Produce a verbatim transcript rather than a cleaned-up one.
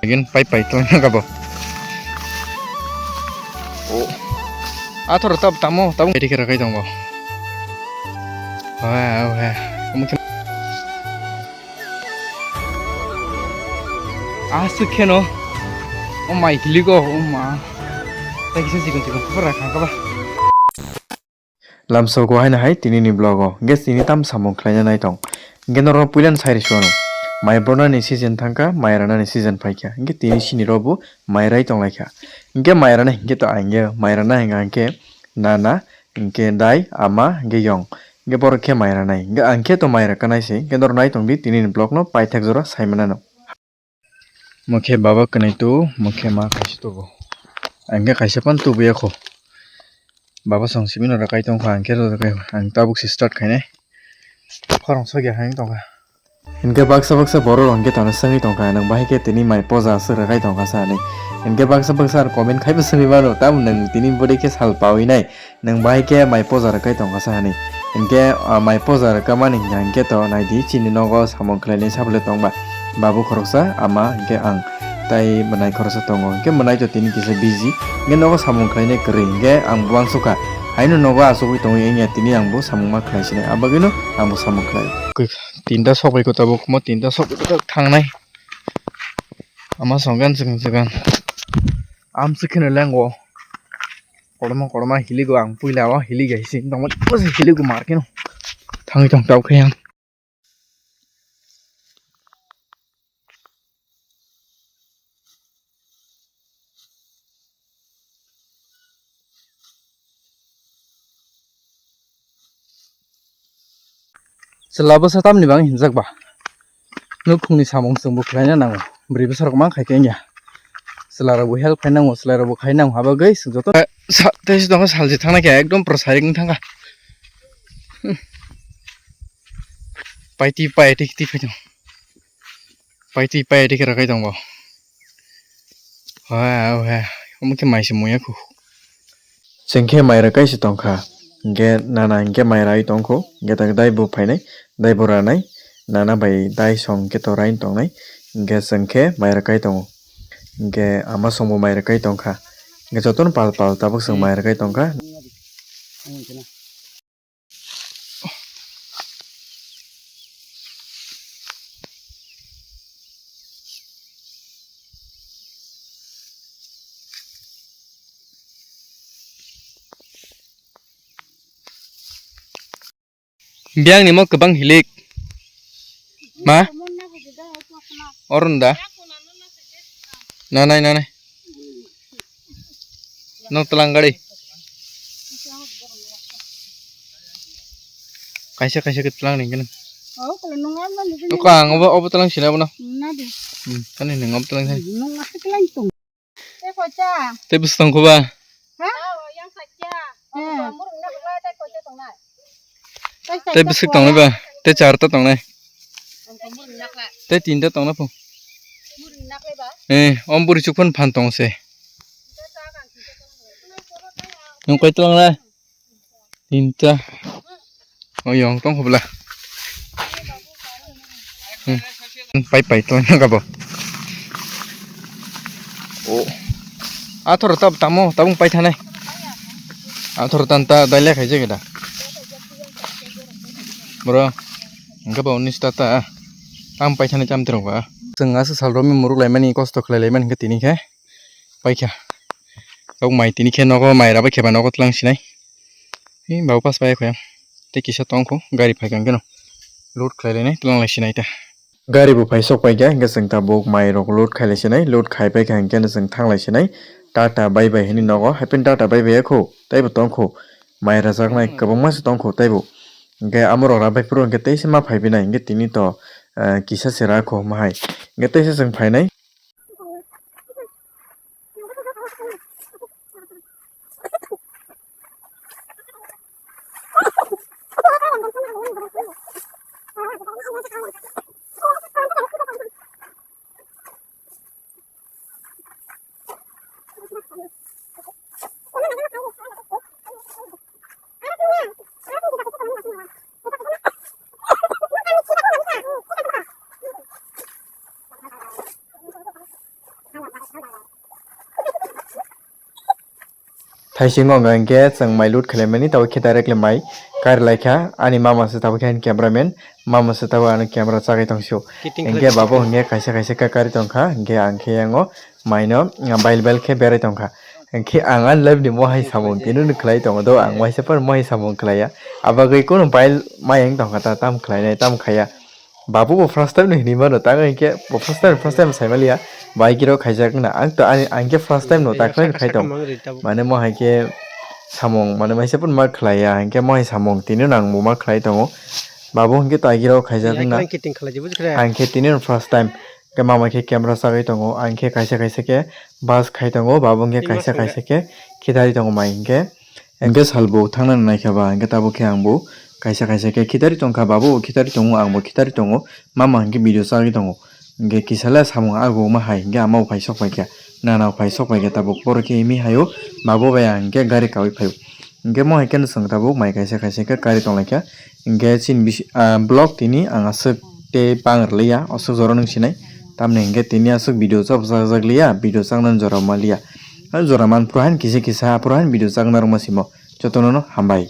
Gin pai pai to na kabo. Oh. Athor tab tamo tabung edi kira kai tongo. Wah, wah. Omo khe. Aswk kheno. Oh my, hiligo, oh ma. Tai kisa sikon sikon pura khangkha ba. Lamsoko haino hai tini ni vlog o. Hingke tini tam samung khlaina nai tong. Hingke norok puila ni sai rwsio ano. Mai bornani season thangkha, mai ranani season phaikha. Hingke tini sini rok bo mai rai tonglaikha. Hingke mai rana hingke to ang ye, mai rana hingka hingke nana, hingke dai, ama, hingke yong. Hingke borok khe mai ranai. Hingke ang khe to mai rwkha nai se. Hingke norok nai tongdi tini ni vlog no paithak jora sai manano. Mo khe baba kwnwi tu, mo khe ma kaisa tubu. Ang khe kaisa phano tubuya kho. Baba song simi no rwkai tongkha, ang khe rw rwkai, ang tabuk se start khainai. Khorang sokya hai tongkha. Hinkhe baksa baksa borok rok hinkhe tano swngwi tongkha, nwng bahai khe tini mai poja aswk rwkai tongkha sa hinwi. Hinkhe baksa baksa ar comment khaibo swngwi mano, tamo nwng tini bwdwi khe sal pawi nai. Nwng bahai khe mai poja rwkai tongkha sa hinwi. Hinkhe, ah, mai poja rwkha mani hinkhe, hinkhe to naidi chini nogo samung khlainai saphile tongba. Babu khoroksa, ama hinkhe ang. Tai mwnai khoroksa tongo. Hinkhe mwnai to tini kisa busy. Hinkhe nogo samung khlainai kwrwi. Hinkhe ang bo uansukha. Haino nogo achugwi tongwi wngya tini ang bo samung ma khlai sinai. Abagwino ang bo samung khlai. Tinta sokbai kho tabuk mo tinta sokbai kho thangnai. Ama songgan swkang swkang. Amswk kheno lengo. Kotorma kotorma hiligo ang puila o hilig hai se tongma se hiligo markeno. Thangwi tong tau khe ang. Chwla bwsa tamni bagwi hinjak ba? Nukhungni samung chwngbo khlaina nango. Bwrwi bwsa rok mang khai khe wngya. Chwla rokbo help khai nango, chwla rokbo khai nango. Habagwi chwng joto. Eh, sa-, tei se tongo salchi thangna khe ekdom pura sarik wng thangkha. Hmm. Paiti paiti ti phai tongo. Paiti paiti khe rakai tongo. Ohe, ohe. Omo khe mai se muya khu. Chwng khe mai rwkai se tongkha. Hinkhe nana hinkhe mai rai tongkho. Hinkhe tak dai bo phainai, dai bo ranai. Nana bai dai song khe to rai tongnai. Hinkhe chwng khe mai rwkai tongo. Hinkhe ama song bo mai rwkai tongkha. Hinkhe jotono pal pal tabuk chwng mai rwkai tongkha. Biyang ni mo kwbang hilik. Ma? Oron da? Nanai, nanai. No tlang gari. Kaisa, kaisa ke tlang ning kene. Ko ang obo, obo tlang sila bono. Hmm, kani ning obo tlang sila. Tei bwswk tong kho ba? Ha? Tei bwswk tongnai ba? Tei charta tongnai. Tei tinta tongna pho. Eh, om buri chuk phan phan tong se. Nung koi tong na? Tinta. O yong tong khobla. Hmm. Pai pai tong na kabo. O. Athor tab tamo tabung pai thanai. Athor tan ta dai le khai je da. Bro. Engka ba unis ta ta. Tam pai thanai tam terok ba. Chwng asa sal romi muruk lai mani kosto khlai lai mani tini khe. Paikha. Tok mai tini khe nogo mai rabai kheba nogo tlang sinai. Hi babu pas pai khoyang. Tei kisa tong kho gari phai kang keno. Load khlai lai nai tlang lai sinai ta. Gari bo phai sok paikha hingke chwng tabuk mai rok load khai lai sinai. Load khai paikha hingke no chwng thang lai sinai. Tata bye bye hini nogo. Haipin tata bye bye kho. Tei bo tong kho. Mai rajak nai kwbangma se tong kho tei bo. Hingke amo rok rabai phuru hingke teisa ma phai binai hingke tini to, eh, kisa se ra kho ma hai. Hingke teisa chwng phainai. Thaisingo wngkha hinkhe chwng mai load khwlaimani, tabuk khe direct le mai kari laikha. Ani mama se tabuk khe ani cameraman, mama se tabuk ano camera chagwi tongsio. Hinkhe babo hinkhe kaisa kaisa khe kari tongkha, hinkhe ang khe yango maino bail bail khe berai tongkha. Hinkhe ang ani live ni mohai samung tini no khwlai tongo do, ang waisa phano mohai samung khwlaiya. Abagwi kunu bail mai wng tongkha ta, tam khwlainai tam khaiya. Babu bo first time no hinwi mano, tang hinkhe bo first time, first time saimaliya. Bai kiro khaijak na, ang to ani, ang khe first time no ta khlai khai tong. Mane mohai khe samung, mane maisa phano ma khwlaiya, hinkhe mohai samung tini no ang bo ma khwlai tongo. Babu hinkhe to agiro khaijak na. Ang khe tini no first time. Khe mama khe camera chagwi tongo, ang khe kaisa kaisa khe bus khai tongo, babu hinkhe kaisa kaisa khe khitari tongo mai hinkhe. Hinkhe salbo thangna naikha ba, hinkhe tabuk khe ang bo kaisa kaisa khe khitari tongkha, babu bo khitari tongo, ang bo khitari tongo, mama hinkhe video chagwi tongo. Hinkhe kisale samung ago ma hai, hinkhe ama bo phai sok paikha, nana bo phai sok paikha, tabuk poro khe himi haio, babu bai ang hinkhe gari kaui phaio. Hinkhe mo hai khe nwswng tabuk mai kaisa kaisa khe kari tonglaikha. Hinkhe chini bisi-, ah, vlog tini ang aswk tei bang rwliya, aswk jora nwng sinai. Tamni hinkhe tini aswk video chapjak jak liya, video chaknani jora maliya. Ah, jora man phuru hain kisa kisa, aphuru hain video chakna rwma simo. Jotono no hambai.